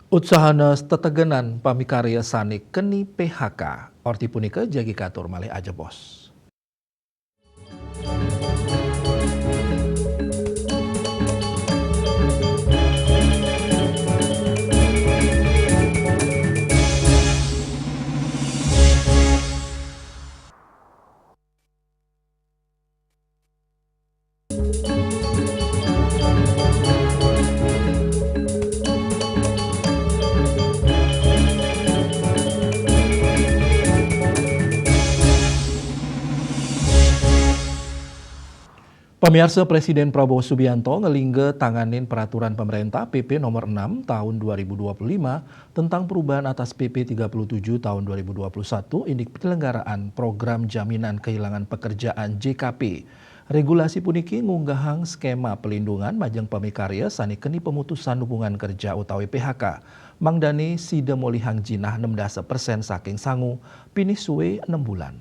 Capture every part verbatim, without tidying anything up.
Utsahanes tetegenan pamikarya sane keni P H K. Orti punika jagi katur malih ajebos. Pamiarsa, Presiden Prabowo Subianto ngelingga tanganin peraturan pemerintah P P nomor enam tahun dua ribu dua puluh lima tentang perubahan atas P P tiga puluh tujuh tahun dua ribu dua puluh satu indik penyelenggaraan program jaminan kehilangan pekerjaan J K P. Regulasi puniki ngunggahang skema pelindungan majeng pamikarya sane keni pemutusan hubungan kerja utawi P H K. Mangdane sida molihang jinah enam dasa persen saking sangu pinih suwe enem bulan.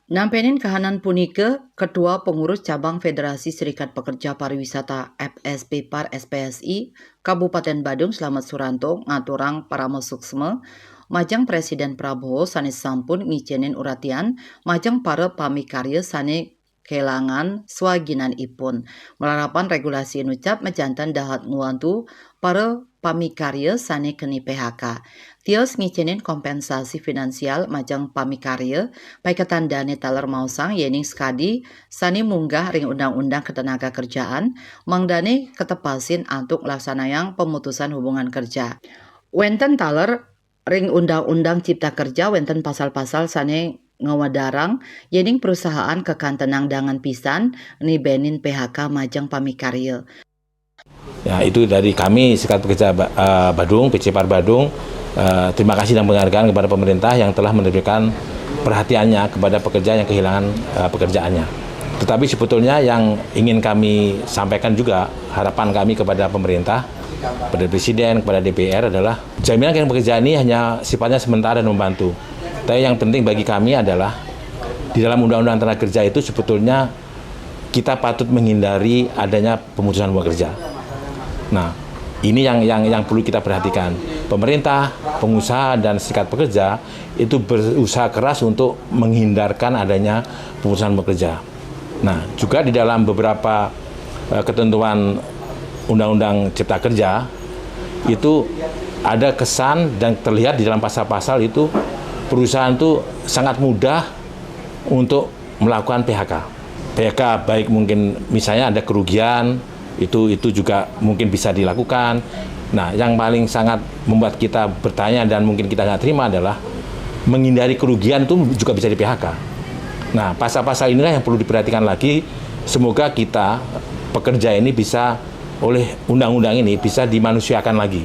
Nampenin kahanan punika, Ketua Pengurus Cabang Federasi Serikat Pekerja Pariwisata F S P Par S P S I Kabupaten Badung Slamet Suranto ngaturang parama suksma majeng Presiden Prabowo sane sampun ngicenin uratian majeng para pamikarya sane kelangan swaginanipun. Malarapan regulasi inucap majanten dahat ngwantu para pamikarya sane keni P H K. Tios ngicenin kompensasi finansial majeng pamikarya, paiketan dane taler maosang yening sakadi sane munggah ring Undang-Undang Ketenaga Kerjaan, mangdane katepasin antuk nglaksanayang pemutusan hubungan kerja. Wenten taler ring Undang-Undang Cipta Kerja wenten pasal-pasal sane ngwedarang yening perusahaan kakantenang dangan pisan nibenin P H K majeng pamikarya. Ya, itu dari kami Serikat Pekerja Ba-, eh, Badung, P C Par Badung. Eh, terima kasih dan penghargaan kepada pemerintah yang telah memberikan perhatiannya kepada pekerja yang kehilangan, eh, pekerjaannya. Tetapi sebetulnya yang ingin kami sampaikan juga, harapan kami kepada pemerintah, kepada Presiden, kepada D P R adalah jaminan kehilangan pekerjaan ini hanya sifatnya sementara dan membantu. Tapi yang penting bagi kami adalah di dalam Undang-Undang Tenaga Kerja itu sebetulnya kita patut menghindari adanya pemutusan hubungan kerja. Nah, ini yang yang yang perlu kita perhatikan. Pemerintah, pengusaha, dan serikat pekerja itu berusaha keras untuk menghindarkan adanya pemutusan hubungan kerja. Nah, juga di dalam beberapa, eh, ketentuan Undang-Undang Cipta Kerja itu ada kesan dan terlihat di dalam pasal-pasal itu perusahaan itu sangat mudah untuk melakukan P H K. P H K baik mungkin misalnya ada kerugian, itu itu juga mungkin bisa dilakukan. Nah, yang paling sangat membuat kita bertanya dan mungkin kita nggak terima adalah menghindari kerugian itu juga bisa di-P H K. Nah, pasal-pasal inilah yang perlu diperhatikan lagi. Semoga kita pekerja ini bisa oleh undang-undang ini bisa dimanusiakan lagi.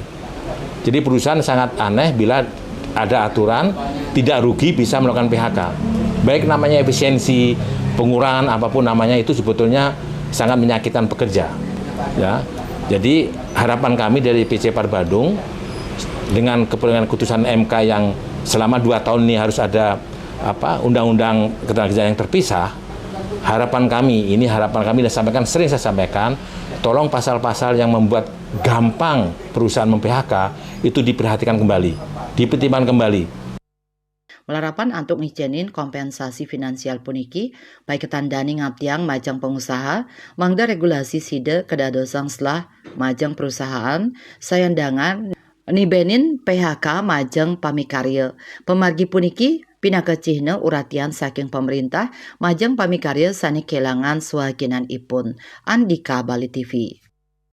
Jadi perusahaan sangat aneh bila ada aturan tidak rugi bisa melakukan P H K. Baik namanya efisiensi, pengurangan apapun namanya itu sebetulnya sangat menyakitkan pekerja. Ya. Jadi harapan kami dari P C Par Badung dengan kep-, dengan keputusan M K yang selama dua tahun ini harus ada apa undang-undang ketenagakerjaan yang terpisah, harapan kami, ini harapan kami dan sampaikan, sering saya sampaikan, tolong pasal-pasal yang membuat gampang perusahaan mem-P H K itu diperhatikan kembali, dipertimbangkan kembali. Malarapan antuk ngicenin kompensasi finansial puniki, paiketan dane ngaptiang majeng pengusaha, mangda regulasi sida kadadosang selah majeng perusahaan, sayandangan nibenin P H K majeng pamikarya. Pamargi puniki pinaka cihna uratian saking pamarintah majeng pamikarya sane kelangan swaginanipun. Andika Bali T V.